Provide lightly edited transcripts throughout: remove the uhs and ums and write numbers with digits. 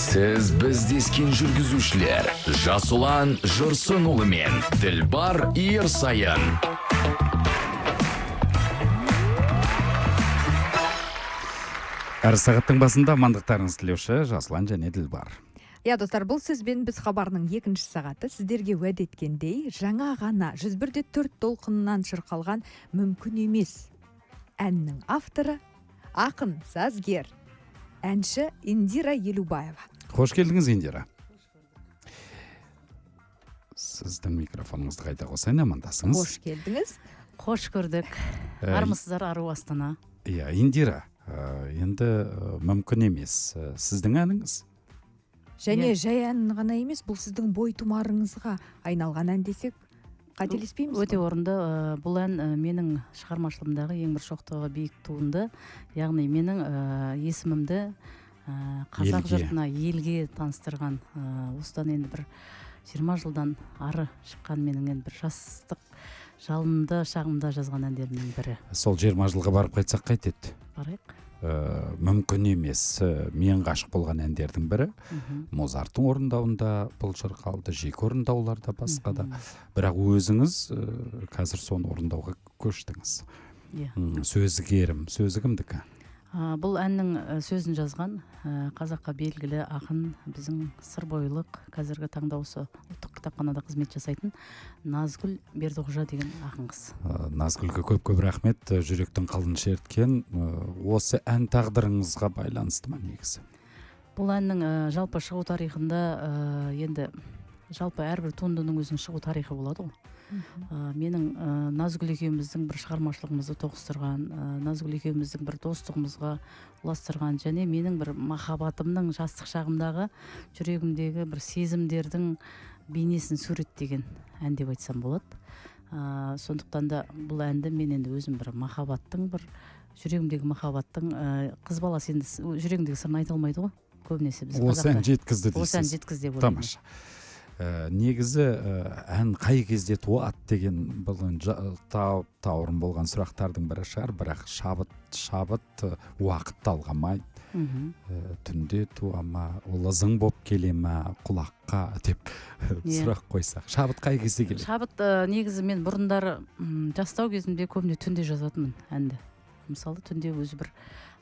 Сіз біздескен жүргізушілер Жасұлан Жырсынұлы мен Ділбар Ерсайын. Әр сағаттың басында амандықтарыңызды тілеуші Жасұлан және Ділбар. Иә, достар, бұл сөзбен біз хабарының екінші сағаты. Сіздерге уәде еткендей, жаңа ғана 101,4 толқынынан шырқалған «Мүмкін емес» әнінің авторы ақын, сазгер, әнші Индира Елубаева. Қош келдіңіз, Индира. Сіздің микрофоныңызды қайта қосайын, амандасыңыз. Қош келдіңіз. Қош көрдік. Армысыздар, ару Астана. Иә, Индира, енді «Мүмкін емес» сіздің әніңіз. Және жай ән ғана емес, бұл сіздің бойтұмарыңызға айналған ән десек, қателеспейміз Өте ғой? орынды. Бұл ән менің шығармашылығымдағы ең бір шоқтығы биік туынды, яғни менің есімімді қазақ Елге. жұртына, елге таныстырған, осыдан енді бір 20 жылдан ары шыққан менің енді бір жастық жалынды шағымда жазған әндерімнің бірі. Сол 20 жылға барып қайтсақ қайтеді? Барайық. «Мүмкін емес» мен ғашық болған әндердің бірі. Музарттың орындауында бұл шырқалды, жеке орындауларда, басқа да. Бірақ өзіңіз қазір соны орындауға көштіңіз. Иә. Сөзі керім, сөзі кімдікі? Бұл әннің сөзін жазған қазаққа белгілі ақын, біздің сырбойлық, қазіргі таңда осы ұлттық кітапханада қызмет жасайтын Назгүл Бердіқожа деген ақын қыз. Назгүлге көп көп рахмет. Жүректің қылын шерткен. Осы ән тағдырыңызға байланысты ма негізі? Бұл әннің жалпы шығу тарихында, енді жалпы әрбір туындының өзінің шығу тарихы болады ғой. Менің Назгүл екеуміздің бір шығармашылығымызды тоғыстырған, Назгүл екеуміздің бір достығымызға ұластырған және менің бір махаббатымның, жастық шағымдағы жүрегімдегі бір сезімдердің бейнесін суреттеген ән деп айтсам болады. Сондықтан да бұл әнді мен енді өзім бір махаббаттың, бір жүрегімдегі махаббаттың, қыз баласы енді жүрегіндегі сырын айта алмайды ғой көбінесе біз Осы ән қазақта. жеткізді Осы ән дейсіз. жеткізді деп ойлаймын. Тамаша. Негізі ән қай кезде туады деген бұл енді тауырым болған сұрақтардың бірі шығар, бірақ шабыт уақыт талғамайды. Түнде туа ма, ол ызың болып келе ма құлаққа деп сұрақ қойсақ, шабыт қай кезде келеді? Шабыт негізі мен бұрындары, жастау кезімде көбіне түнде жазатынмын әнді. Мысалы, түнде өзі бір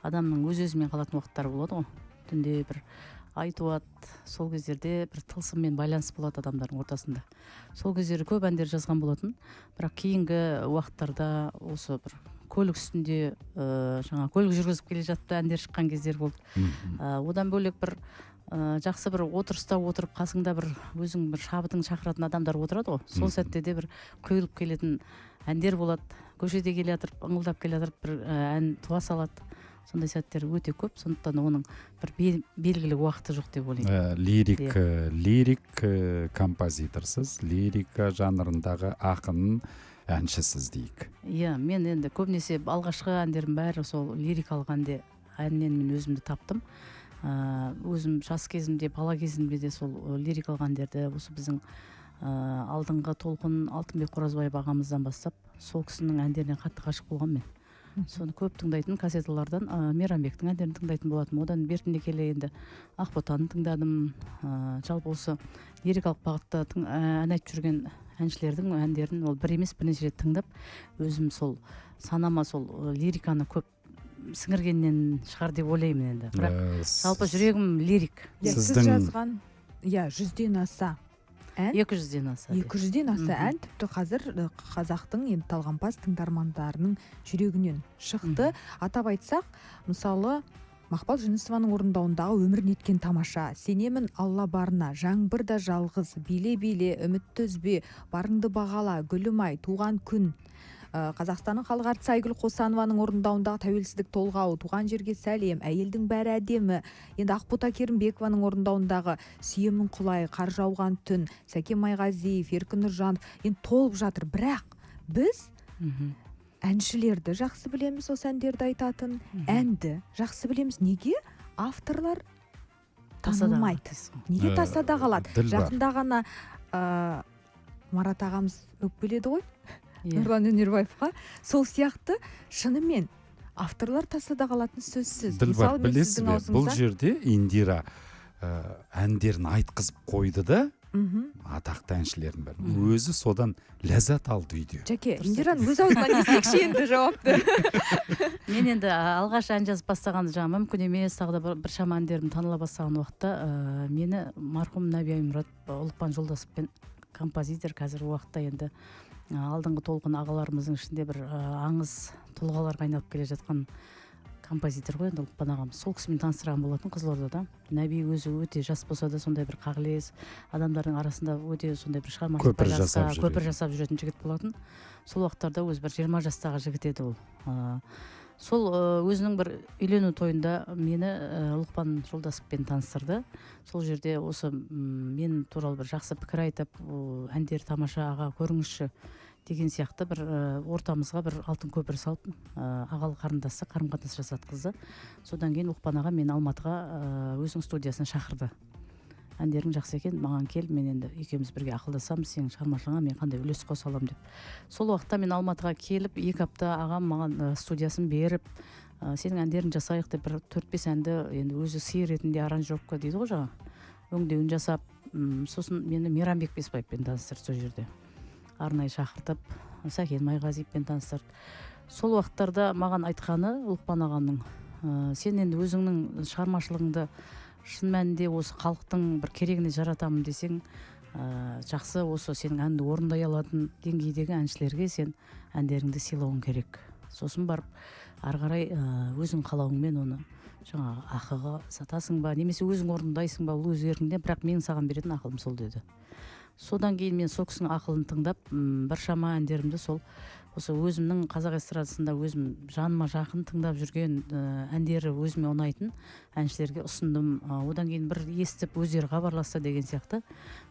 адамның өз өзімен қалатын уақыттары болады ғой, түнде бір ай туады, сол кездерде бір тылсыммен байланыс болады адамдардың ортасында. Сол кездері көп әндер жазған болатын. Бірақ кейінгі уақыттарда осы бір көлік үстінде, жаңа көлік жүргізіп келе жатып та әндер шыққан кездер болды. Одан бөлек бір жақсы бір отырыста отырып, қасыңда бір өзің бір шабытың шақыратын адамдар отырады ғой, сол сәтте де бір құйылып келетін әндер болады. Көшеде келе жатырып, ыңылдап келе жатырып бір ән туа салады. Сондай сәттер өте көп, сондықтан оның бір белгілі уақыты жоқ деп ойлаймын. Лирик композиторсыз, лирика жанрындағы ақын, әншісіз дейік. Иә, мен енді көбінесе алғашқы әндерім бәрі сол лирикалық әнде, әннен мен өзімді таптым. Өзім жас кезімде, бала кезімде де сол лирикалық әндерді осы біздің алдыңғы толқын Алтынбек Қоразбаев ағамыздан бастап сол кісінің әндеріне қатты ғашық болғанмын мен. Соны көп тыңдайтын кассеталардан, Мейрамбектің әндерін тыңдайтын болатынмын. Одан бертінде келе енді Ақботаны тыңдадым. Жалпы осы лирикалық бағытта ән айтып жүрген әншілердің әндерін ол бір емес, бірнеше рет тыңдап, өзім сол санама сол лириканы көп сіңіргеннен шығар деп ойлаймын енді. Бірақ жалпы жүрегім лирик. Иә, сіз жазған, иә, 100-ден аса ән. 200-ден аса. 200-ден аса ән тіпті қазір қазақтың енді талғампаз тыңдармандарының жүрегінен шықты. Атап айтсақ, мысалы, Мақпал Жүнісованың орындауындағы «Өмір неткен тамаша», «Сенемін Алла барына», «Жаңбыр да жалғыз», «Биле, биле», «Үмітті үзбе», «Барыңды бағала», «Гүлім ай», «Туған күн». Қазақстанның халық әртісі Айгүл Қосанованың орындауындағы «Тәуелсіздік толғауы», «Туған жерге сәлем», «Әйелдің бәрі әдемі». Енді Ақбота Керімбекованың орындауындағы «Сүйемін құлай», «Қар жауған түн», Сәкен Майғазиев, Еркін Нұржанов, енді толып жатыр. Бірақ біз әншілерді жақсы білеміз, осы әндерді айтатын, әнді жақсы білеміз. Неге авторлар Тасада танылмайды? қалады дейсіз ғой. Неге тасада қалады? Ділбар. Жақында ғана Марат ағамыз өкпеледі ғой Нұрлан Өнербаевқа. Сол сияқты шынымен авторлар тасада қалатын сөзсіз. Ділбар, Мысалы, мен білесіз сіздің бе, бұл аузыңыздан жерде Индира Әндерін айтқызып қойды да, атақты әншілердің бәрін. Өзі содан ләззат алды үйде. Жәке, Индираның өз аузынан естейікші енді жауапты. Мен енді алғаш ән жазып бастаған, жаңа мүмкін емес, тағы да біршама әндерім таныла бастаған уақытта мені марқұм Нәби Аймұрат, Ұлықпан Жолдасовпен, композитор, қазіргі уақытта енді алдыңғы толқын ағаларымыздың ішінде бір аңыз тұлғаларға айналып келе жатқан композитор ғой енді Ұлықпан ағамыз. Сол кісімен таныстырған болатын Қызылордада. Нәби өзі өте жас болса да, сондай бір қағылез, адамдардың арасында өте сондай бір шығармашылық Көпір жасап көпір жүретін. жасап жүретін жігіт болатын. Сол уақыттарда өзі бір 20 жастағы жігіт еді ол. Сол өзінің бір үйлену тойында мені Ұлықпан Жолдасовпен таныстырды. Сол жерде осы мен туралы бір жақсы пікір айтып, әндері тамаша, аға, көріңізші деген сияқты бір ортамызға бір алтын көпір салып, ағалы қарындасты қарым қатынас жасатқызды. Содан кейін Ұлықпан аға мені Алматыға өзінің студиясына шақырды. Әндерің жақсы екен, маған кел, мен енді екеуміз бірге ақылдасамыз, сенің шығармашылығыңа мен қандай үлес қоса аламын деп. Сол уақытта мен Алматыға келіп, 2 апта ағам маған студиясын беріп, сенің әндеріңді жасайық деп бір 4-5 әнді енді өзі сый ретінде аранжировка дейді ғой жаңа, өңдеуін жасап, сосын мені Мейрамбек Бесбаевпен таныстырды сол жерде. Арнайы шақыртып, Сәкен Майғазиевпен таныстырды. Сол уақыттарда маған айтқаны Ұлықпан ағамның, сен енді өзіңнің шығармашылығыңды шын мәнінде осы халықтың бір керегіне жаратамын десең, жақсы осы сенің әнді орындай алатын деңгейдегі әншілерге сен әндеріңді сыйлауың керек. Сосын барып ары қарай өзің қалауыңмен оны жаңағы ақыға сатасың ба, немесе өзің орындайсың ба, ол өз еркіңде, бірақ менің саған беретін ақылым сол деді. Содан кейін мен сол кісінің ақылын тыңдап, біршама әндерімді сол осы өзімнің қазақ эстрадасында өзім жаныма жақын тыңдап жүрген әндері өзіме ұнайтын әншілерге ұсындым. Одан кейін бір естіп өздері хабарласты деген сияқты.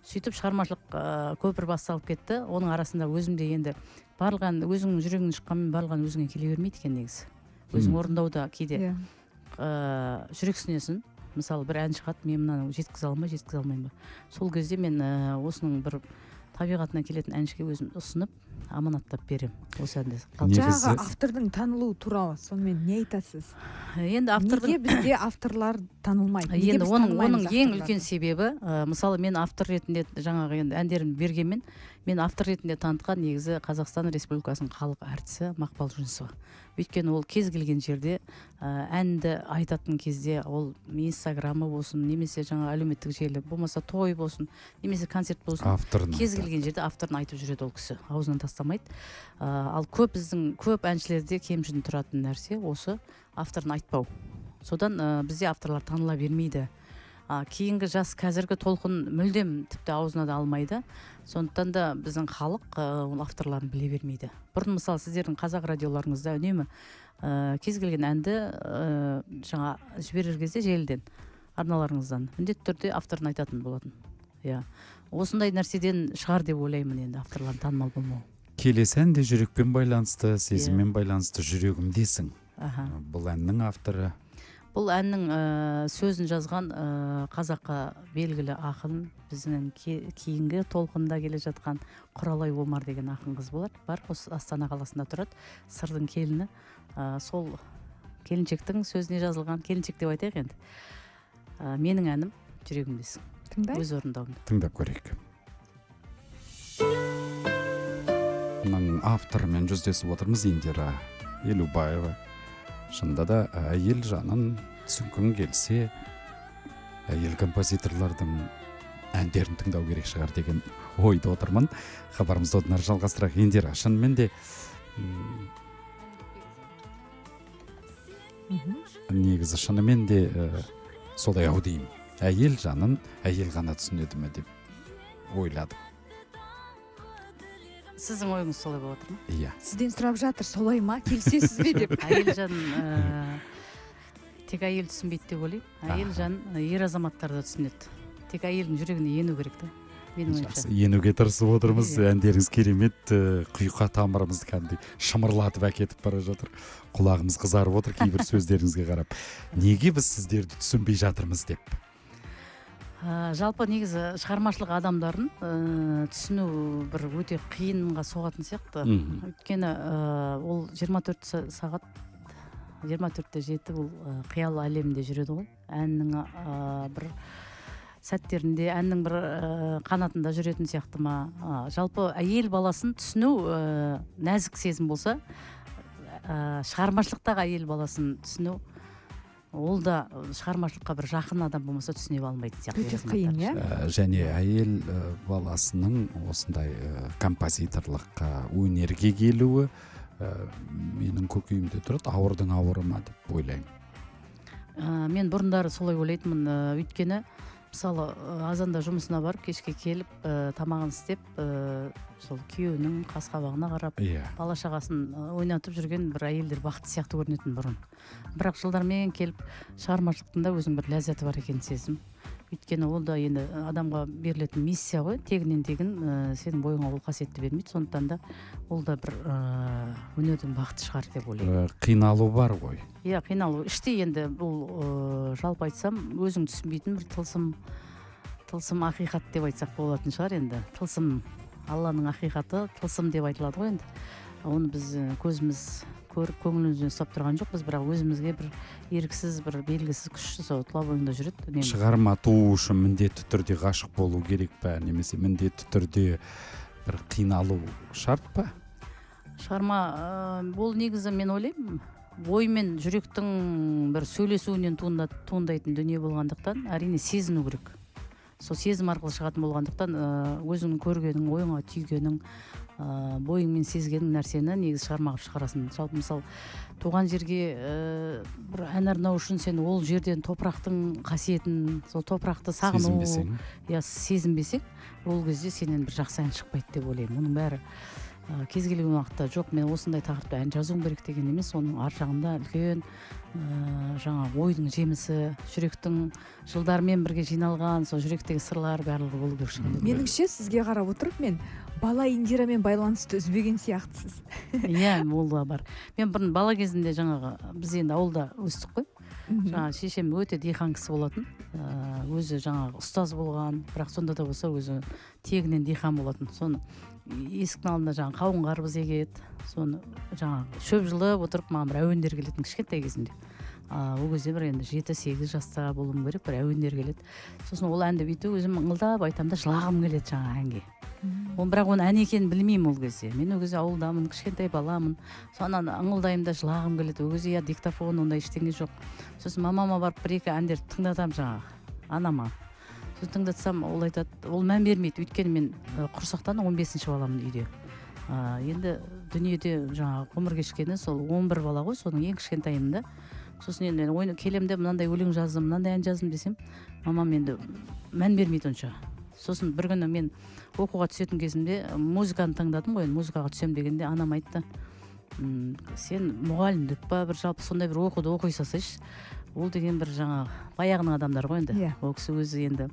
Сөйтіп шығармашылық көпір басталып кетті. Оның арасында өзім де енді барлық ән өзіңнің жүрегіңнен шыққанмен барлық ән өзіңе келе бермейді екен негізі. Өзің орындауда кейде жүрексінесің. Мысалы, бір ән шығады, мен мынаны жеткізе алмай, жеткізе алмаймын ба. Сол кезде мен осының бір табиғатына келетін әншіге өзім ұсынып, аманаттап беремін осы әнді. Жаңағы автордың танылуы туралы сонымен не айтасыз? Енді автордың неге бізде авторлар танылмайды? Енді оның ең үлкен себебі, мысалы, мен автор ретінде жаңағы енді әндерімді бергенмен, мен автор ретінде танытқан негізі Қазақстан Республикасының халық әртісі Мақпал Жүнісова. Өйткені ол кез келген жерде әнді айтатын кезде, ол Инстаграмы болсын, немесе жаңа әлеуметтік желі, болмаса той болсын, немесе концерт болсын, кез келген жерде авторын айтып жүреді ол кісі, аузынан тастамайды. Ал көп біздің көп әншілерде кемшін тұратын нәрсе осы авторын айтпау. Содан бізде авторлар таныла бермейді. Кейінгі жас қазіргі толқын мүлдем тіпті аузына да алмайды. Сондықтан да біздің халық ол авторларын біле бермейді. Бұрын мысалы сіздердің қазақ радиоларыңызда үнемі кез келген әнді жаңа жіберер кезде желіден, арналарыңыздан міндетті түрде авторын айтатын болатын. Иә. Осындай нәрседен шығар деп ойлаймын енді авторлардың танымал болмауы. Келесі ән де жүрекпен байланысты, сезіммен байланысты, жүрегімдесің. Бұл әннің авторы. Бұл әннің сөзін жазған қазаққа белгілі ақын, біздің кейінгі толқында келе жатқан Құралай Омар деген ақын қыз болар. Бар, осы Астана қаласында тұрады, Сырдың келіні. Сол келіншектің сөзіне жазылған, келіншек деп айтайық енді. Менің әнім жүрегімдесің. Тыңдайық. Өз орындауымда. Тыңдап көрейік. Мұның авторымен жүздесіп отырмыз, Индира Елубаева. Шынында да әйел жанын түсінгің келсе, әйел композиторлардың әндерін тыңдау керек шығар деген ойда отырмын. Хабарымызды одан ары жалғастырайық. Индира, шынымен де негізі шынымен де солай ау деймін. Әйел жанын әйел ғана түсінеді ме деп ойладым. Сіздің ойыңыз солай болып отыр ма? Иә. Сізден сұрап жатыр, солай ма, келісесіз бе деп. Әйел жан тек әйел түсінбейді деп ойлаймын. Әйел жан ер азаматтар да түсінеді. Тек әйелдің жүрегіне ену керек та. Менің ойымша. Енуге тырысып отырмыз. Әндеріңіз керемет, құйқа тамырымызды кәдімгідей шымырлатып әкетіп бара жатыр. Құлағымыз қызарып отыр кейбір сөздеріңізге қарап. Неге біз сіздерді түсінбей жатырмыз деп. Жалпы негізі шығармашылық адамдарын түсіну бір өте қиынға соғатын сияқты. Өйткені ол 24 сағат 24/7 ол қиял әлемінде жүреді ғой. Әннің бір сәттерінде әннің бір қанатында жүретін сияқты ма. Жалпы әйел баласын түсіну нәзік сезім болса, шығармашылықтағы әйел баласын түсіну ол да шығармашылыққа бір жақын адам болмаса түсіне алмайтын сияқты. Өте қиын, иә? Және әйел баласының осындай композиторлыққа, өнерге келуі менің көкейімде тұрады, ауырдың ауыры ма деп ойлаймын. Мен бұрындары солай ойлайтынмын, өйткені мысалы азанда жұмысына барып, кешке келіп, тамағын істеп, сол күйеуінің қас қабағына қарап, иә, бала шағасын ойнатып жүрген бір әйелдер бақытты сияқты көрінетін бұрын. Бірақ жылдармен келіп шығармашылықтың да өзінің бір ләззаты бар екенін сездім. Өйткені ол да енді адамға берілетін миссия ғой, тегіннен тегін сенің бойыңа ол қасиетті бермейді. Сондықтан да ол да бір өнердің бақыты шығар деп ойлаймын. Қиналу бар ғой. Иә, қиналу іштей енді бұл жалпы айтсам өзің түсінбейтін бір тылсым ақиқат деп айтсақ болатын шығар енді. Тылсым, Алланың ақиқаты тылсым деп айтылады ғой енді. Оны біз көзіміз көріп, көңілімізбен ұстап тұрған жоқпыз, бірақ өзімізге бір еріксіз, бір белгісіз күш сол тұла бойыңда жүреді үнемі. Шығарма туу үшін міндетті түрде ғашық болу керек пе, немесе міндетті түрде бір қиналу шарт па? Шығарма ол негізі мен ойлаймын, ой мен жүректің бір сөйлесуінен туындайтын дүние болғандықтан әрине сезіну керек. Сол сезім арқылы шығатын болғандықтан өзіңнің көргенің, ойыңа түйгенің, бойыңмен сезгенің нәрсені негізі шығарма қылып шығарасың. Жалпы мысалы туған жерге бір ән арнау үшін сен ол жерден топырақтың қасиетін, сол топырақты сағыну, сезінбесең, иә, сезінбесең, ол кезде сенен бір жақсы ән шықпайды деп ойлаймын. Оның бәрі кез келген уақытта жоқ, мен осындай тақырыпта ән жазуым керек деген емес, оның ар жағында үлкен жаңағы ойдың жемісі, жүректің жылдармен бірге жиналған сол жүректегі сырлар барлығы болу керек шығар. Меніңше, сізге қарап отырып мен бала Индирамен байланысты үзбеген сияқтысыз. Иә, ол да бар. Мен бұрын бала кезімде жаңағы біз енді ауылда өстік қой. Жаңағы шешем өте диқан кісі болатын. Өзі жаңағы ұстаз болған, бірақ сонда да болса өзі тегінен диқан болатын. Соны есіктің алдында жаңағы қауын қарбыз егеді, соны жаңағы шөп жұлып отырып маған бір әуендер келетін кішкентай кезімде. Ол кезде бір енді 7-8 жаста болуым керек, бір әуендер келеді. Сосын ол әнді бүйтіп өзім ыңылдап айтамын да, жылағым келеді жаңағы әнге. Бірақ оның ән екенін білмеймін ол кезде. Мен ол кезде ауылдамын, кішкентай баламын. Сонан ыңылдаймын да жылағым келеді. Ол кезде я диктофон, ондай ештеңе жоқ. Сосын мамама барып бір-екі әндерді тыңдатамын жаңағы анама. Сосын тыңдатсам, ол айтады, ол мән бермейді. Өйткені мен құрсақтан 15-ші баламын үйде. Енді дүниеде жаңағы ғұмыр кешкені сол 11 бала ғой, соның ең кішкентайымын да. Сосын енді мен ойын келемін де, мынандай өлең жаздым, мынандай ән жаздым десем, мамам енді мән бермейді онша. Сосын бір күні мен оқуға түсетін кезімде музыканы таңдадым ғой, енді музыкаға түсемін дегенде анам айтты, сен мұғалімдік па, бір жалпы сондай бір оқуды оқи салсайшы. Ол деген бір жаңағы баяғының адамдары ғой енді. Yeah. Ол кісі өзі енді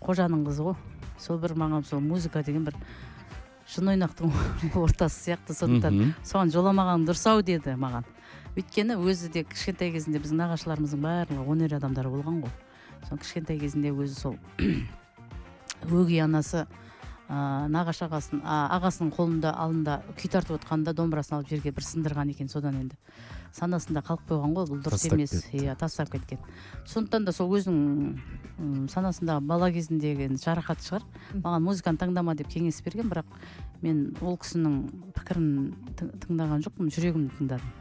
қожаның қызы ғой. Сол бір маған сол музыка деген бір шын ойнақтың ортасы сияқты, сондықтан соған жоламаған дұрыс ау деді маған. Өйткені өзі де кішкентай кезінде біздің нағашыларымыздың барлығы өнер адамдары болған ғой. Сол кішкентай кезінде өзі сол өгей анасы нағашы ағасының қолында алдында күй тартып отқанда домбырасын алып жерге бір сындырған екен. Содан енді санасында қалып қойған ғой, бұл дұрыс емес. Иә, тастап кеткен. Сондықтан да сол өзінің санасындағы бала кезіндегі енді жарақат шығар. Маған музыканы таңдама деп кеңес берген, бірақ мен ол кісінің пікірін тыңдаған жоқпын, жүрегімді тыңдадым.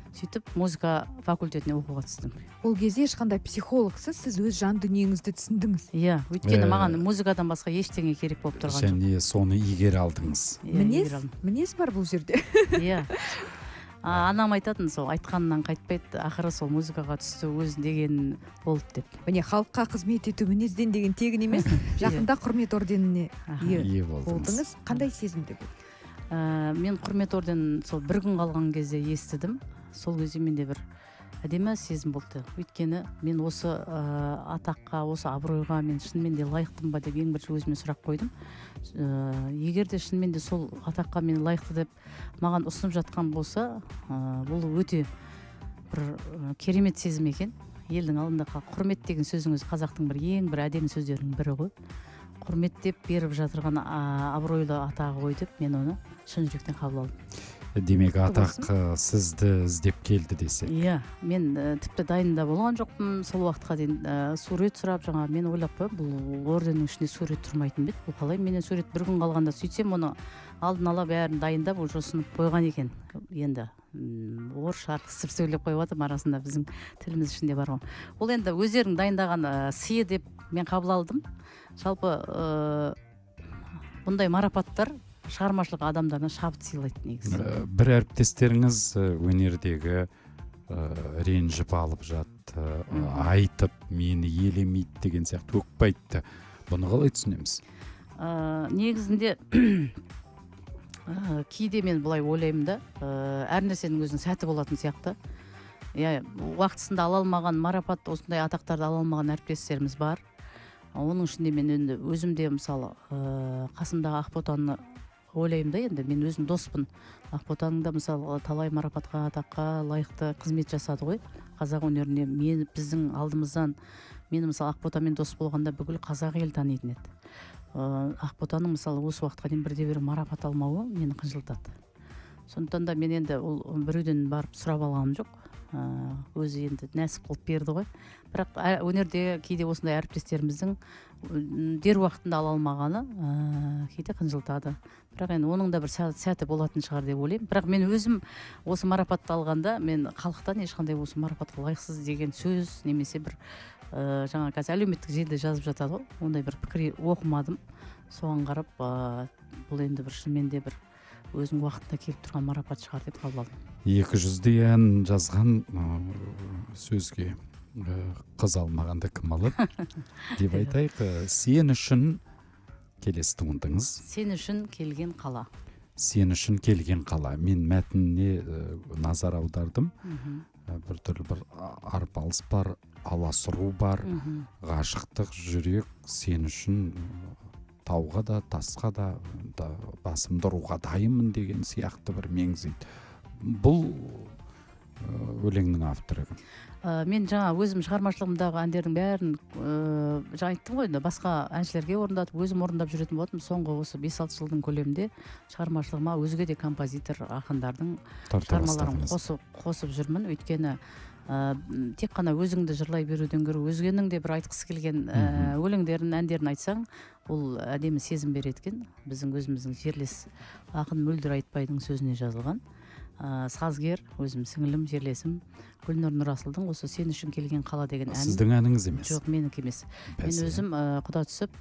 Сөйтіп музыка факультетіне оқуға түстім. Ол кезде ешқандай психологсыз, сіз өз жан дүниеңізді түсіндіңіз. Иә, өйткені маған музыкадан басқа ештеңе керек болып тұрған жоқ. Және соны игере алдыңыз. Мінез бар бұл жерде. Иә. Анам айтатын, сол айтқанынан қайтпайды, ақыры сол музыкаға түсті, өз деген болды деп. Міне, халыққа қызмет ету мінезден деген тегін емес. Жақында құрмет орденіне ие болдыңыз. Қандай сезімде болды? Мен құрмет орденін сол бір күн қалған кезде естідім. Сол кезде менде бір әдемі сезім болды. Өйткені мен осы атаққа, осы абыройға мен шынымен де лайықтым ба деп ең бірінші өзіме сұрақ қойдым. Егер де шынымен де сол атаққа мен лайықты деп маған ұсынып жатқан болса, бұл өте бір керемет сезім екен. Елдің алдында құрмет деген сөзің өзі қазақтың бір ең бір әдемі сөздерінің бірі ғой. Құрметтеп беріп жатырған абыройлы атағы ғой деп мен оны шын жүректен қабыл алдым. Демек, Құтты атақ сізді іздеп келді десе. Иә, мен тіпті дайын да болған жоқпын сол уақытқа дейін. Сурет сұрап, жаңа мен ойлап қоямын, бұл орденнің ішінде сурет тұрмайтын ба еді, бұл қалай менен сурет бір күн қалғанда? Сөйтсем, оны алдын ала бәрін дайындап, уже ұсынып қойған екен. Енді орысша араластырып сөйлеп қойып жатырмын, арасында біздің тіліміз ішінде бар ғой. Ол енді өздерінің дайындаған сыйы деп мен қабыл алдым. Жалпы бұндай марапаттар шығармашылық адамдарына шабыт сыйлайды негізі. Бір әріптестеріңіз өнердегі ренжіп алып жатты, айтып, мені елемейді деген сияқты өкпе айтты. Бұны қалай түсінеміз? Негізінде кейде мен былай ойлаймын да, әр нәрсенің өзінің сәті болатын сияқты. Иә, уақытысында ала алмаған марапат, осындай атақтарды ала алмаған әріптестеріміз бар. Оның ішінде мен енді өзім де, мысалы, қасымдағы Ақботаны ойлаймын да. Енді мен өзім доспын Ақботаның да, мысалы, талай марапатқа, атаққа лайықты қызмет жасады ғой қазақ өнеріне. Мен біздің алдымыздан, мен, мысалы, Ақботамен дос болғанда бүкіл қазақ елі танитын еді. Ақботаның, мысалы, осы уақытқа дейін бірде бір марапат алмауы мені қынжылтады. Сондықтан да мен енді ол біреуден барып сұрап алғаным жоқ, өзі енді нәсіп қылып берді ғой. Бірақ өнерде кейде осындай әріптестеріміздің дер уақытында ала алмағаны кейде қынжылтады. Бірақ енді оның да бір сәті болатын шығар деп ойлаймын. Бірақ мен өзім осы марапатты алғанда, мен халықтан ешқандай осы марапатқа лайықсыз деген сөз немесе бір жаңа қазір әлеуметтік желіде жазып жатады ғой, ондай бір пікір оқымадым. Соған қарап, бұл енді бір шынымен де бір өзінің уақытында келіп тұрған марапат шығар деп қабыл алдым. 200-дей ән жазған, сөзге қыз алмағанда кім алады деп айтайық. Сен үшін келесі туындыңыз. Сен үшін келген қала. Сен үшін келген қала. Мен мәтініне назар аудардым. Бір түрлі бір арпалыс бар, аласұру бар, ғашықтық, жүрек сен үшін тауға да, тасқа да басымды ұруға дайынмын деген сияқты бір меңзейді. Бұл өлеңнің авторы кім? Мен жаңа өзім шығармашылығымдағы әндердің бәрін, жаңа айттым ғой, енді басқа әншілерге орындатып, өзім орындап жүретін болатынмын. Соңғы осы 5-6 жылдың көлемінде шығармашылығыма өзге де композитор ақындардың Тарта шығармаларын бастадыңыз. қосып жүрмін. Өйткені тек қана өзіңді жырлай беруден гөрі өзгенің де бір айтқысы келген өлеңдерін, әндерін айтсаң, ол әдемі сезім береді екен. Біздің өзіміздің жерлес ақын Мөлдір Айтбайдың сөзіне жазылған, сазгер өзім сіңілім, жерлесім Гүлнұр Нұрасылдың осы «Сен үшін келген қала» деген әні. Сіздің әніңіз емес? Жоқ, менікі емес. Мен Бәсе. өзім құда түсіп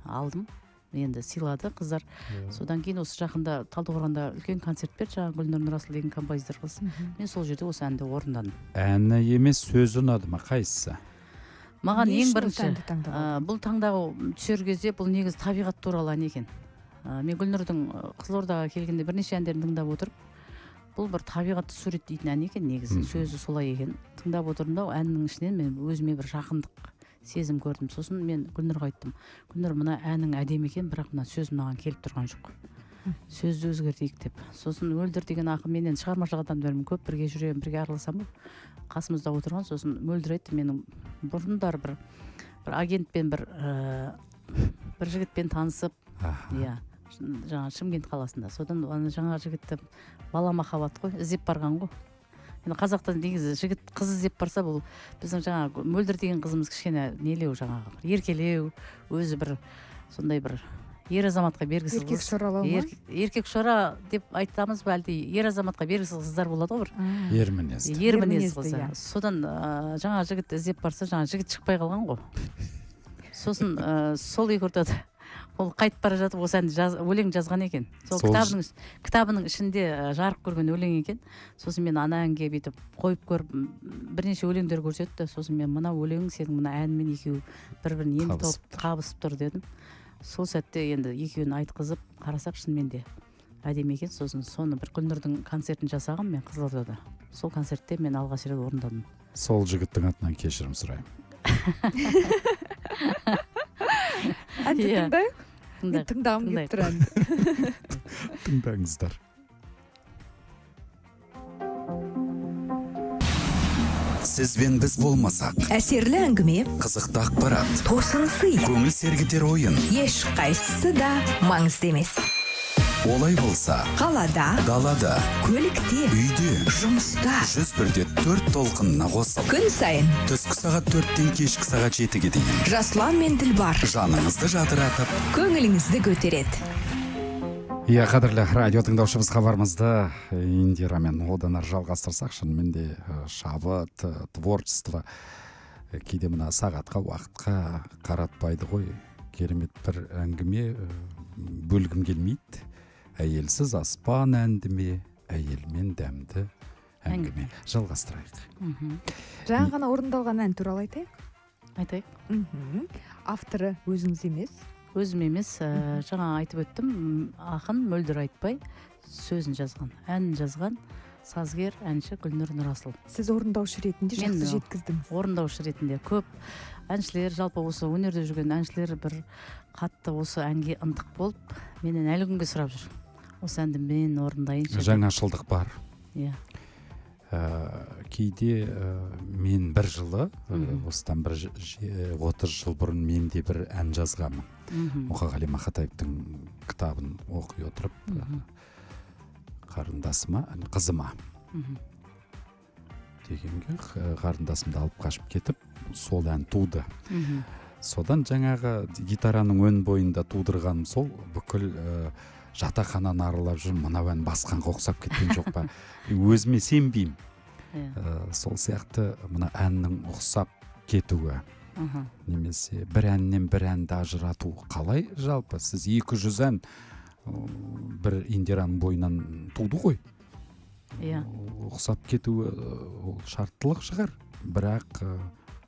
алдым енді, сыйлады қыздар. Содан кейін осы жақында Талдықорғанда үлкен концерт берді жаңағы Гүлнұр Нұрасыл деген композитор қыз. Мен сол жерде осы әнді орындадым. Әні емес, сөзі ұнады ма, қайсысы? Маған Не ең үшін осы бірінші әнді таңдап алдың? Бұл таңдау түсер кезде, бұл негізі табиғат туралы ән екен. Мен Гүлнұрдың Қызылордаға келгенде бірнеше әндерін тыңдап отырып, бұл бір табиғатты суреттейтін ән екен негізі, сөзі солай екен. Тыңдап отырдым да, әннің ішінен мен өзіме бір жақындық сезім көрдім. Сосын мен Гүлнұрға айттым: «Гүлнұр, мына әнің әдемі екен, бірақ мына сөз маған келіп тұрған жоқ, сөзді өзгертейік», – деп. Сосын Мөлдір деген ақын, мен енді шығармашылық адамдармен көп бірге жүремін, бірге араласамын ғой, қасымызда отырған. Сосын Мөлдір айтты: менің бұрындары бір агентпен бір жігітпен танысып, иә, жаңа Шымкент қаласында. Содан ана жаңа жігітті, бала махаббат қой, іздеп барған ғой. Енді қазақта негізі жігіт қыз іздеп барса, бұл біздің жаңа Мөлдір деген қызымыз кішкене нелеу, жаңағы бір еркелеу, өзі бір сондай бір ер азаматқа бергісіз Еркек қыз. шоралау ма? Еркек шора деп айтамыз ба, әлде ер азаматқа бергісіз қыздар болады ғой бір. Ер мінезді. Ер Ер мінезді мінезді, қыз. иә. Содан жаңа жігітті іздеп барса, жаңа жігіт шықпай қалған ғой. Сосын сол екі ортада ол қайтып бара жатып осы әнді өлең жазған екен. Сол Сол кітабының ішінде жарық көрген өлең екен. Сосын мен ана әнге бүйтіп қойып көріп, бірнеше өлеңдер көрсетті. Сосын мен: «Мына өлең сенің мына әнмен екеуі бір бірін енді Қабысып тауып, қабысып тұр», – дедім. Сол сәтте енді екеуін айтқызып қарасақ, шынымен де әдемі екен. Сосын соны бір Гүлнұрдың концертін жасағанмын мен Қызылордада, сол концертте мен алғаш рет орындадым. Сол жігіттің атынан кешірім сұраймын. Әнді Иә. тыңдайық. Мен Тыңдайық. тыңдағым келіп Тыңдайық. тұр әнді. Тыңдаңыздар. Сіз бен біз болмасақ, Әсерлі әңгіме, қызықты ақпарат, тосын сый, көңіл сергітер ойын. Ешқайсысы да маңызды емес. Олай болса, Қалада, далада, көлікте, үйде, жұмыста, 101,4 толқынына қосыл. Күн сайын Түскі сағат 4-тен кешкі сағат 7-ге дейін. Жасұлан мен Дилбар Жаныңызды жадыратып, көңіліңізді көтереді. Иә, қадірлі радио тыңдаушымыз, хабарымызды Индирамен одан ары жалғастырсақ, шынымен де шабыт, творчество кейде мына сағатқа, уақытқа қаратпайды ғой. Керемет бір әңгіме, бөлгім келмейді. Әйелсіз аспан әнді ме, әйелмен дәмді әңгіме. Жалғастырайық. Жаңа ғана орындалған ән туралы айтайық. Айтайық. Авторы өзіңіз емес. Өзім емес, жаңа айтып өттім, ақын Мөлдір Айтбай сөзін жазған, әнін жазған сазгер, әнші Гүлнұр Нұрасыл. Сіз орындаушы ретінде Мен, жақсы жеткіздіңіз. Орындаушы ретінде көп әншілер, жалпы осы өнерде жүрген әншілер бір қатты осы әнге ынтық болып, менен әлі күнге сұрап жүр, осы әнді мен орындайыншы деп. Жаңашылдық бар. Иә. Кейде мен бір жылы, осыдан бір 30 жыл бұрын мен де бір ән жазғанмын. Мұқағали Мақатаевтың кітабын оқи отырып, қарындасыма, қызыма дегенге, қарындасымды алып қашып кетіп, сол ән туды. Содан жаңағы гитараның өн бойында тудырғаным сол, бүкіл жатақхананы аралап жүрмін, мынау ән басқанға ұқсап кеткен жоқ па, өзіме сенбеймін. Сол сияқты мына әннің ұқсап кетуі немесе бір әннен бір әнді ажырату қалай? Жалпы сіз 200 ән бір Индираның бойынан туды ғой. Иә. Ұқсап кетуі ол шарттылық шығар, бірақ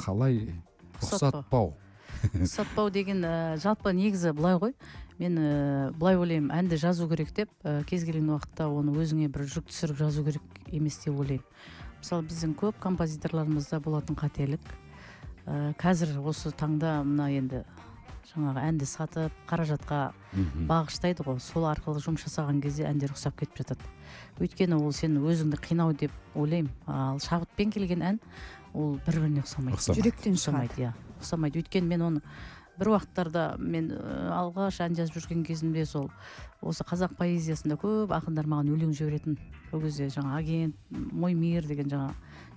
қалай Ұқсатпау. ұқсатпау? Ұқсатпау деген, жалпы негізі былай ғой, мен былай ойлаймын, әнді жазу керек деп, кез келген уақытта оны өзіңе бір жүк түсіріп жазу керек емес деп ойлаймын. Мысалы, біздің көп композиторларымызда болатын қателік, қазір осы таңда мына енді жаңағы әнді сатып қаражатқа бағыштайды ғой, сол арқылы жұмыс жасаған кезде әндер ұқсап кетіп жатады. Өйткені ол сен өзіңді қинау деп ойлаймын. Ал шабытпен келген ән ол бір біріне ұқсамайды. Ұқсамайды. Жүректен шығады. Ұқсамайды, иә, ұқсамайды. Өйткені мен оны бір уақыттарда мен алғаш ән жазып жүрген кезімде сол осы қазақ поэзиясында көп ақындар маған өлең жіберетін. Ол кезде жаңа агент, Мой мир деген жаңа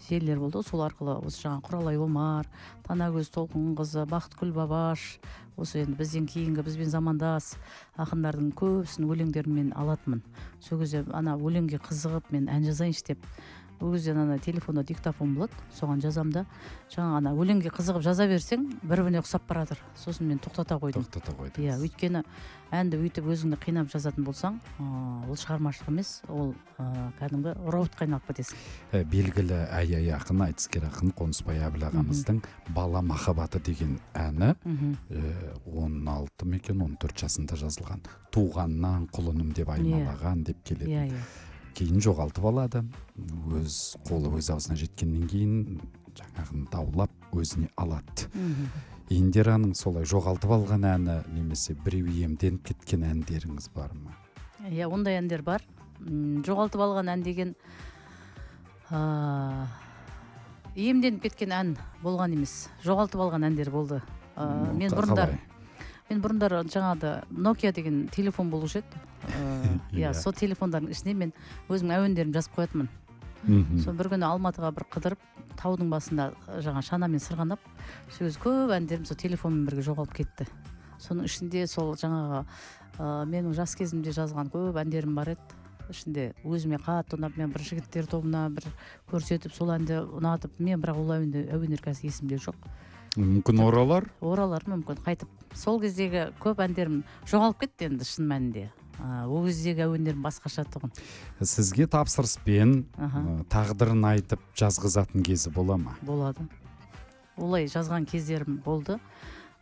желілер болды ғой, сол арқылы осы жаңа Құралай Омар, Танагөз Толқынқызы, Бақытгүл Бабаш, осы енді бізден кейінгі бізбен замандас ақындардың көбісінің өлеңдерін мен алатынмын. Сол кезде ана өлеңге қызығып мен ән жазайыншы деп, ол кезде ана телефонда диктофон болады, соған жазамын да, жаңа ана өлеңге қызығып жаза берсең, бір біріне ұқсап бара жатыр. Сосын мен тоқтата қойдым. Тоқтата қойдыңыз. Иә, өйткені әнді өйтіп өзіңді қинап жазатын болсаң, ол шығармашылық емес, ол кәдімгі роботқа айналып кетесің. Белгілі ай-ай ақын, айтыскер ақын Қонысбай Әбіл ағамыздың «Бала махаббаты» деген әні 16 ма екен, 14 жасында жазылған. Туғаннан құлыным деп аймалаған деп келеді. Иә, иә. Кейін жоғалтып алады. Өз қолы өз аузына жеткеннен кейін жаңағыны даулап өзіне алады. Индираның солай жоғалтып алған әні немесе біреу иемденіп кеткен әндеріңіз бар ма? Иә, ондай әндер бар. Жоғалтып алған ән деген, иемденіп кеткен ән болған емес. Жоғалтып алған әндер болды. Қалай? Мен бұрындар жаңағыда Nokia деген телефон болушы еді. Иә, Иә. сол телефондардың ішіне мен өзімнің әуендерімді жазып қоятынмын. Сол бір күні Алматыға бір қыдырып, таудың басында жаңа шанамен сырғанап, сол кезде көп әндерім сол телефонмен бірге жоғалып кетті. Соның ішінде сол жаңағы, менің жас кезімде жазған көп әндерім бар еді. Ішінде өзіме қатты ұнап, мен бір жігіттер тобына бір көрсетіп, сол әнді ұнатып, мен бірақ ол әуендер қазір есімде жоқ. Мүмкін оралар? Оралар мүмкін, қайтып. Сол кездегі көп әндерім жоғалып кетті енді шын мәнінде. Ол кездегі әуендерім басқаша тұғын. Сізге тапсырыспен, тағдырын айтып жазғызатын кезі бола ма? Болады. Олай жазған кездерім болды.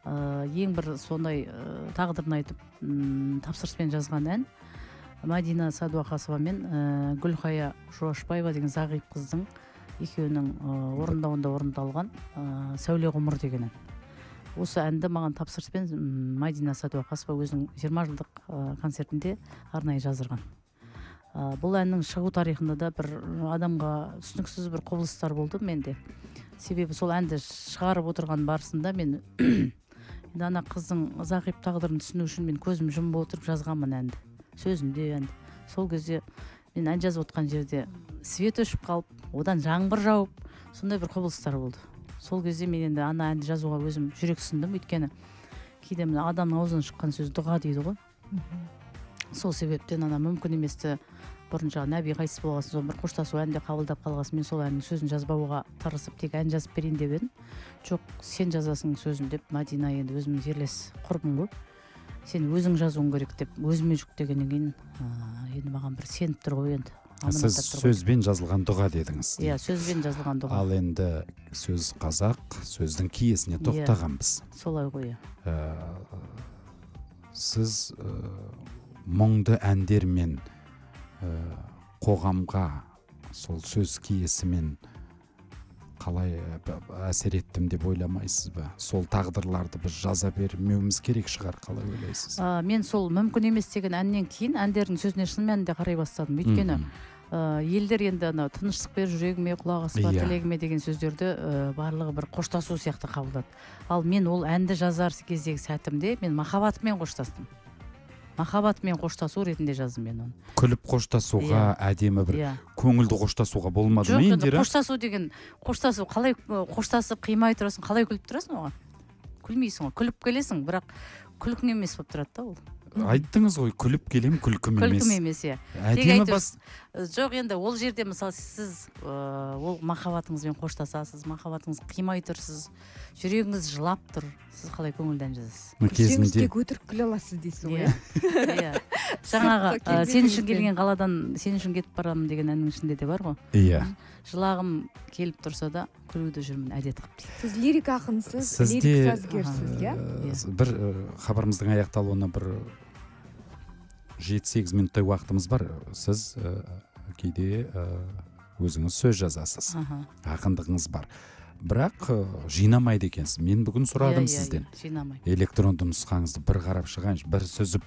Ең бір сондай, тағдырын айтып, тапсырыспен жазған ән Мадина Садуақасова мен, Гүлхая Жуашбаева деген зағип қыздың екеуінің, орындауында орындалған, «Сәуле ғұмыр» деген ән. Осы әнді маған тапсырыспен, Мадина Садуақасова өзінің 20 жылдық, концертінде арнайы жаздырған. Бұл әннің шығу тарихында да бір адамға түсініксіз бір құбылыстар болды менде. Себебі сол әнді шығарып отырған барысында мен енді ана қыздың зағип тағдырын түсіну үшін мен көзім жұмып отырып жазғанмын әнді. Сөзінде әнді. Сол кезде мен ән жазып отқан жерде свет өшіп қалып, одан жаңбыр жауып, сондай бір құбылыстар болды. Сол кезде мен енді ана әнді жазуға өзім жүрексіндім, өйткені кейде мына адамның аузынан шыққан сөз дұға дейді ғой. Сол себептен ана мүмкін еместі бұрын жаңағы Нәби қайтыс болған соң бір қоштасу әнін де қабылдап қалған, мен сол әннің сөзін жазбауға тырысып, тек ән жазып берейін деп едім. Жоқ, сен жазасың сөзін деп, Мадина енді өзімнің жерлес құрбым ғой, сен өзің жазуың керек деп өзіме жүктегеннен кейін енді маған бір сеніп тұр ғой енді. Сіз Аманаттап тұр ғой. сөзбен жазылған дұға дедіңіз. Иә, сөзбен жазылған дұға. Ал енді сөз қазақ, сөздің киесіне тоқтағанбыз. Солай ғой, иә. Сіз мұңды әндермен қоғамға сол сөз киесімен қалай әсер еттім деп ойламайсыз ба? Сол тағдырларды біз жаза бермеуіміз керек шығар, қалай ойлайсыз? Мен сол мүмкін емес деген әннен кейін әндердің сөзіне шын мәнінде қарай бастадым. Өйткені елдер енді ана тыныштық бер жүрегіме, құлақ аспа тілегіме деген сөздерді барлығы бір қоштасу сияқты қабылдады. Ал мен ол әнді жазар кездегі сәтімде мен махаббатымен қоштастым. Махаббатымен қоштасу ретінде жаздым мен оны. Күліп қоштасуға, әдемі бір көңілді қоштасуға болмады Жоқ, ма, енді Индира? қоштасу деген, қоштасу қалай, қоштасып қимай тұрасың, қалай күліп тұрасың оған? Күлмейсің ғой, күліп келесің, бірақ күлкің емес болып тұрады да ол. Айттыңыз ғой, күліп келем, күлкім емес. Күлкім емес, иә. Әдемі Тек бас. Жоқ, енді ол жерде мысалы сіз ол махаббатыңызбен қоштасасыз, махаббатыңыз қимай тұрсыз, жүрегіңіз жылап тұр, сіз қалай көңілді ән жазасыз? Күлсеңіз, Кезінде тек өтірік күле аласыз дейсіз ғой, Иә. иә? Иә. Жаңағы Сыртқы сен үшін келбетіңізден. келген қаладан сен үшін кетіп барамын деген әннің ішінде де бар ғой. Жылағым келіп тұрса да күлуді жүрмін әдет қылып дейді. Сіз лирик ақынсыз, Сізде, лирик сазгерсіз, иә? Иә. Бір хабарымыздың аяқталуына бір 7-8 минуттай уақытымыз бар. Сіз кейде өзіңіз сөз жазасыз. Ақындығыңыз бар. Бірақ жинамайды екенсіз. Мен бүгін сұрадым Иә, иә, сізден. Иә, жинамаймын. Электронды нұсқаңызды бір қарап шығайыншы, бір сүзіп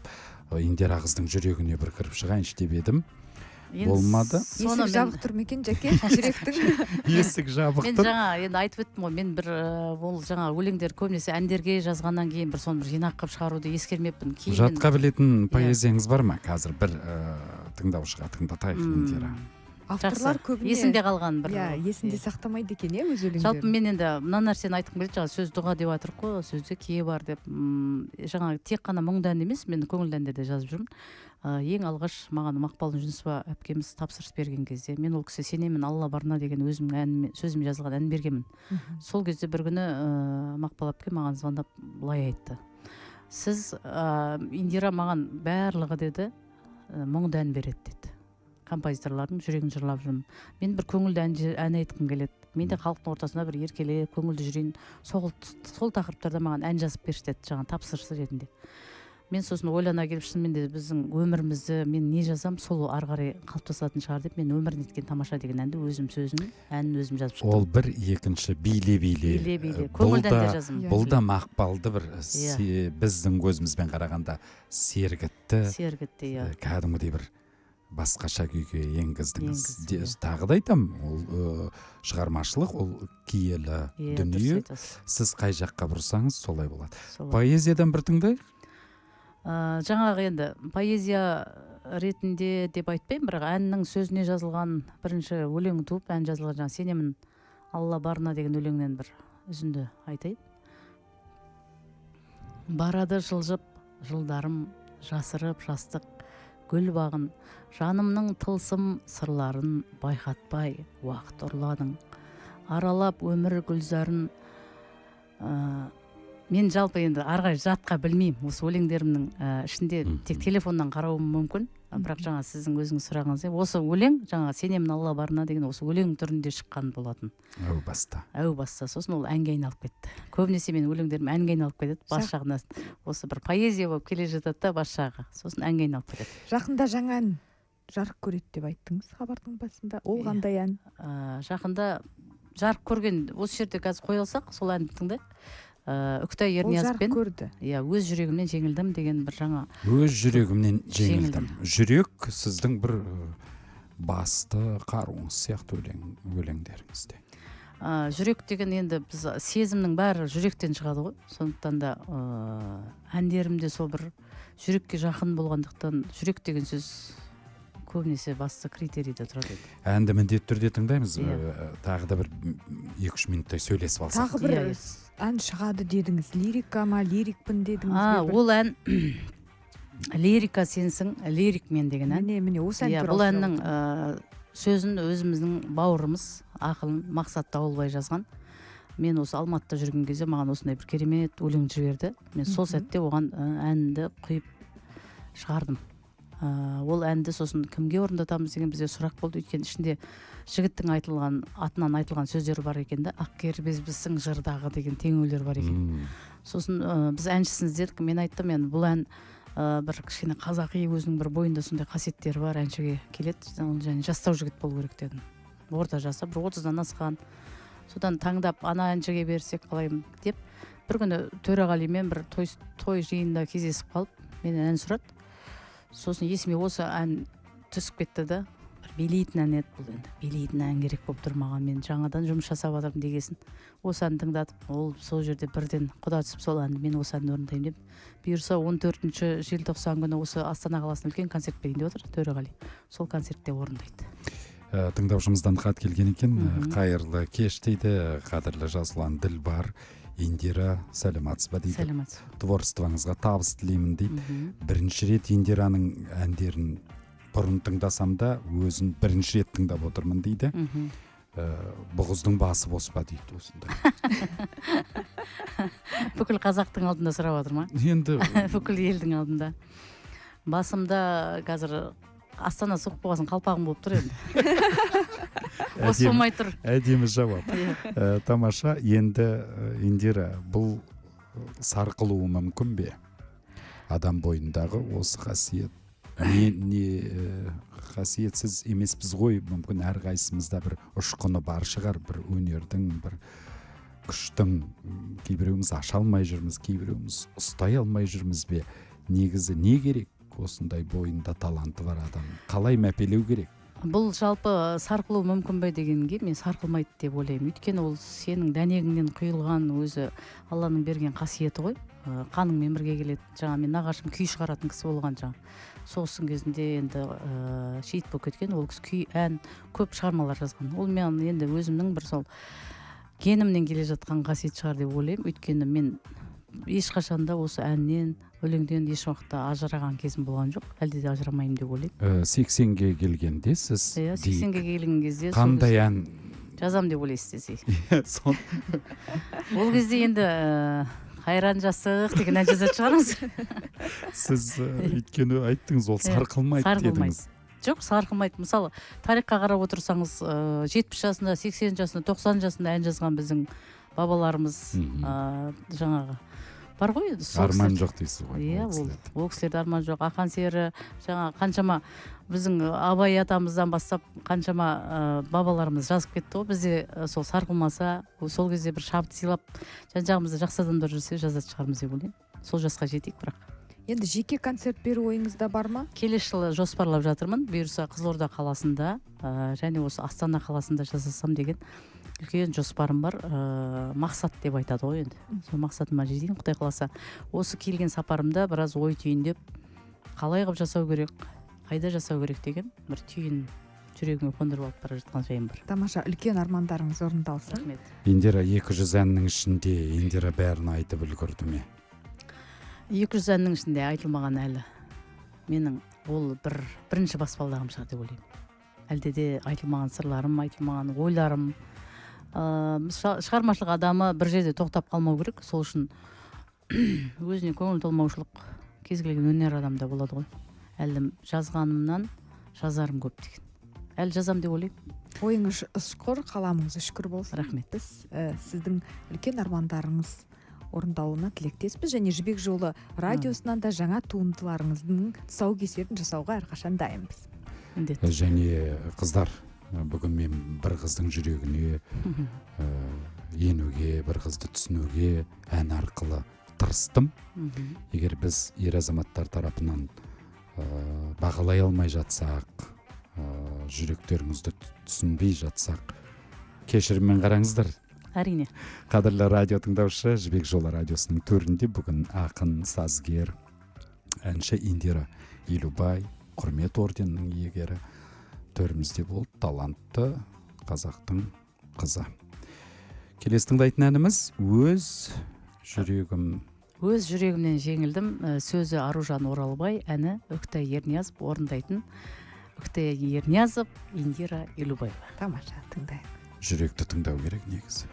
Индира қыздың жүрегіне бір кіріп шығайыншы деп едім. Енді Болмады. соны Есік жабық тұр ма екен, Жәке, жүректің? Есік жабық Мен тұр. жаңа енді айтып өттім ғой, мен бір ол жаңа өлеңдер көбінесе әндерге жазғаннан кейін бір соны бір жинақ қылып шығаруды ескермеппін. Кейін мен Жатқа білетін поэзияңыз бар ма? Қазір бір тыңдаушыға тыңдатайық, Индира. Авторлар Жақсы. көбіне Есімде қалған бір. Иә, есінде сақтамайды екен, иә, өз өлеңдерін. Жалпы мен енді мына нәрсені айтқым келеді, жаңа сөз дұға деп жатырық қой, сөзде кие бар деп. Жаңа тек қана мұңды ән емес, мен көңілді әндер де жазып жүрмін. Ең алғаш маған Мақпал Жүнісова әпкеміз тапсырыс берген кезде, мен ол кісі сенемін Алла барына деген өзімнің әніме, сөзіме жазылған ән бергенмін. Сол кезде бір күні Мақпал әпке маған звондап былай айтты. Сіз, Индира, маған барлығы деді, мұңды ән береді деді. Композиторлардың жүрегін жырлап жүрмін. Мен бір көңілді ән айтқым келеді. Мен де халықтың ортасында бір еркелеп, көңілді жүрейін. Сол тақырыптарда маған ән жазып берші деді, жаңа тапсырыс ретінде. Мен сосын ойлана келіп, шынымен де біздің өмірімізді мен не жазам, сол ары қарай қалыптасатын шығар деп, мен Өмір неткен тамаша деген әнді өзім сөзін, әнін өзім жазып шықтым. Ол бір, екінші биле биле. Биле биле. Бұл Көңілді әндер да жаздым. Бұл да Мақпалды бір біздің көзімізбен қарағанда сергітті. Сергітті, иә. Кәдімгідей бір басқаша күйге енгіздіңіз. Енгіздім, иә. Тағы да айтамын, ол шығармашылық, ол киелі Иә, дұрыс дүние. айтасыз. Сіз қай жаққа бұрсаңыз, солай болады. Солай. Поэзиядан бір тыңдайық. Жаңағы енді поэзия ретінде деп айтпаймын, бірақ әннің сөзіне жазылған бірінші өлең туып, ән жазылған жаңа Сенемін Алла барына деген өлеңнен бір үзінді айтайын. Барады жылжып жылдарым, жасырып жастық гүл бағын, жанымның тылсым сырларын байқатпай уақыт ұрладың. Аралап өмір гүлзарын, мен жалпы енді ары қарай жатқа білмеймін. Осы өлеңдерімнің ішінде тек телефоннан қарауым мүмкін. Бірақ жаңа сіздің өзіңіз сұрағыңыз, осы өлең, жаңа Сенемін Алла барына деген осы өлең түрінде шыққан болатын. Әу баста. Әу баста. Сосын ол әнге айналып кетті. Көбінесе менің өлеңдерім әнге айналып кетеді. Бас жағына осы бір поэзия болып келе жатады да бас жағы. Сосын әнге айналып кетеді. Жақында жаңа ән жарық көреді деп айттыңыз хабардың басында. Ол Иә. қандай ән? Жақында жарық көрген, осы жерде қазір қоя алсақ, сол әнді тыңдайық. Үкітай Ол жарық Ерниязовпен. көрді. Иә, өз жүрегімнен жеңілдім деген бір жаңа. Өз жүрегімнен жеңілдім. Жеңілдім. Жүрек сіздің бір басты қаруыңыз сияқты өлеңдеріңізде. Жүрек деген енді біз сезімнің бәрі жүректен шығады ғой. Сондықтан да әндерім де сол бір жүрекке жақын болғандықтан, жүрек деген сөз көбінесе басты критерийде тұрады еді. Әнді міндетті түрде тыңдаймыз. Иә. Тағы да бір 2-3 минуттай сөйлесіп алсақ. Тағы бір Иә, иә. ән шығады дедіңіз, лирика ма, лирикпін дедіңіз бе бір? Ол ән «Лирика сенсің, лирик мен» деген ән. Міне, міне, осы ән Иә, туралы бұл әннің сұрап отырмын. Сөзін өзіміздің бауырымыз, ақын Мақсат Дауылбай жазған. Мен осы Алматыда жүрген кезде маған осындай бір керемет өлең жіберді. Мен сол сәтте оған әнді құйып шығардым. Ол әнді сосын кімге орындатамыз деген бізде сұрақ болды, өйткені ішінде жігіттің айтылған атынан айтылған сөздер бар екен да, «ақ кербезбісің жырдағы» деген теңеулер бар екен. Сосын біз әншісін іздедік. Мен айттым, енді бұл ән бір кішкене қазақи, өзінің бір бойында сондай қасиеттері бар әншіге келеді ол, және жастау жігіт болу керек дедім, орта жасы бір 30-дан асқан. Содан таңдап, ана әншіге берсек қалай деп, бір күні Төреғалимен бір той жиында кездесіп қалып, менен ән сұрады. Сосын есіме осы ән түсіп кетті да. Бір билейтін ән еді бұл, енді билейтін ән керек болып тұр маған, мен жаңадан жұмыс жасап жатырмын дегесін, осы әнді тыңдатып, ол сол жерде бірден құда түсіп, сол әнді, мен осы әнді орындаймын деп. Бұйырса, 14 желтоқсан күні осы Астана қаласында үлкен концерт берейін деп отыр Төреғали, сол концертте орындайды. Тыңдаушымыздан хат келген екен. Қайырлы кеш дейді, қадірлі Жасұлан, Ділбар, Индира, сәлеметсіз ба дейді. Сәлеметсіз. Творчествоңызға табыс тілеймін дейді. Бірінші рет Индираның әндерін бұрын тыңдасам да, өзін бірінші рет тыңдап отырмын дейді. Бұл қыздың басы бос па дейді осындай. Бүкіл қазақтың алдында сұрап жатыр ма? Енді. Бүкіл елдің алдында. Басымда қазір Астана суық болған соң, қалпағым болып тұр енді, бос болмай тұр. Әдемі жауап. Иә. Тамаша. Енді Индира, бұл сарқылуы мүмкін бе, адам бойындағы осы қасиет? Не қасиетсіз емеспіз ғой, мүмкін, әрқайсымызда бір ұшқыны бар шығар, бір өнердің, бір күштің. Кейбіреуіміз аша алмай жүрміз, кейбіреуіміз ұстай алмай жүрміз бе? Негізі не керек осындай бойында таланты бар адам қалай мәпелеу керек? Бұл жалпы сарқылуы мүмкін бе дегенге, мен сарқылмайды деп ойлаймын, өйткені ол сенің дәнегіңнен құйылған, өзі Алланың берген қасиеті ғой. Қаныңмен бірге келеді. Жаңа мен нағашым күй шығаратын кісі болған, жаңа соғыстың кезінде енді шейіт болып кеткен. Ол кісі күй, ән, көп шығармалар жазған. Ол мен енді өзімнің бір сол генімнен келе жатқан қасиет шығар деп ойлаймын, өйткені мен ешқашан да осы әннен, өлеңден еш уақытта ажыраған кезім болған жоқ, әлде де ажырамаймын деп ойлаймын. 80-ге келгенде сіз Иә. дейік, 80-ге келген кезде сол қандай ән жазам деп ойлайсыз десе, Сон ол кезде енді «Қайран жастық» деген ән жазатын шығармыз. Сіз өйткені айттыңыз, ол Иә, сарқылмайды сарқылмайды. дедіңіз. Жоқ, сарқылмайды. Мысалы, тарихқа қарап отырсаңыз, 70 жасында, 80 жасында, 90 жасында ән жазған біздің бабаларымыз, жаңағы бар ғой енді сол Арман кісілер. жоқ дейсіз ғой Иә, ол ол кісілерде. ол кісілерде арман жоқ. Ақан сері, жаңа қаншама біздің Абай атамыздан бастап қаншама бабаларымыз жазып кетті ғой. Бізде сол сарқылмаса, сол кезде бір шабыт сыйлап, жан жағымызда жақсы адамдар жүрсе, жазатын шығармыз деп ойлаймын. Сол жасқа жетейік бірақ. Енді жеке концерт беру ойыңызда бар ма? Келесі жылы жоспарлап жатырмын. Бұйырса, Қызылорда қаласында және осы Астана қаласында жасасам деген үлкен жоспарым бар. Мақсат деп айтады ғой енді, сол мақсатыма жетейін, құдай қаласа. Осы келген сапарымда біраз ой түйіндеп, қалай қылып жасау керек, қайда жасау керек деген бір түйін жүрегіме қондырып алып бара жатқан жайым бар. Тамаша, үлкен армандарыңыз орындалсын. Рахмет. Индира, 200 әннің ішінде Индира бәрін айтып үлгерді ме? 200 әннің ішінде айтылмаған әлі менің ол бір бірінші баспалдағым шығар деп ойлаймын. Әлде де айтылмаған сырларым, айтылмаған ойларым. Шығармашылық адамы бір жерде тоқтап қалмау керек. Сол үшін өзіне көңіл толмаушылық кез келген өнер адамда болады ғой. Әлі жазғанымнан жазарым көп деген, әлі жазам деп ойлаймын. Ойыңыз ұшқыр, қаламыңыз үшкір болсын. Рахмет. Біз сіздің үлкен армандарыңыз орындалуына тілектеспіз және «Жібек жолы» радиосынан да жаңа туындыларыңыздың тұсаукесерін жасауға әрқашан дайынбыз. Міндетті. Және қыздар, бүгін мен бір қыздың жүрегіне енуге, бір қызды түсінуге ән арқылы тырыстым. Егер біз ер азаматтар тарапынан бағалай алмай жатсақ, жүректеріңізді түсінбей жатсақ, Кешіріммен қараңыздар. Әрине. Қадірлі радио тыңдаушы, Жібек жолы радиосының төрінде бүгін ақын, сазгер, әнші Индира Елубай, құрмет орденінің иегері төрімізде болды, талантты қазақтың қызы. Келесі тыңдайтын әніміз «Өз жүрегім». «Өз жүрегімнен жеңілдім». Сөзі Аружан Оралбай, әні Үкітай Ерниязов орындайтын. Үкітай Ерниязов, Индира Елубаева. Тамаша, тыңдайық. Жүректі тыңдау керек негізі.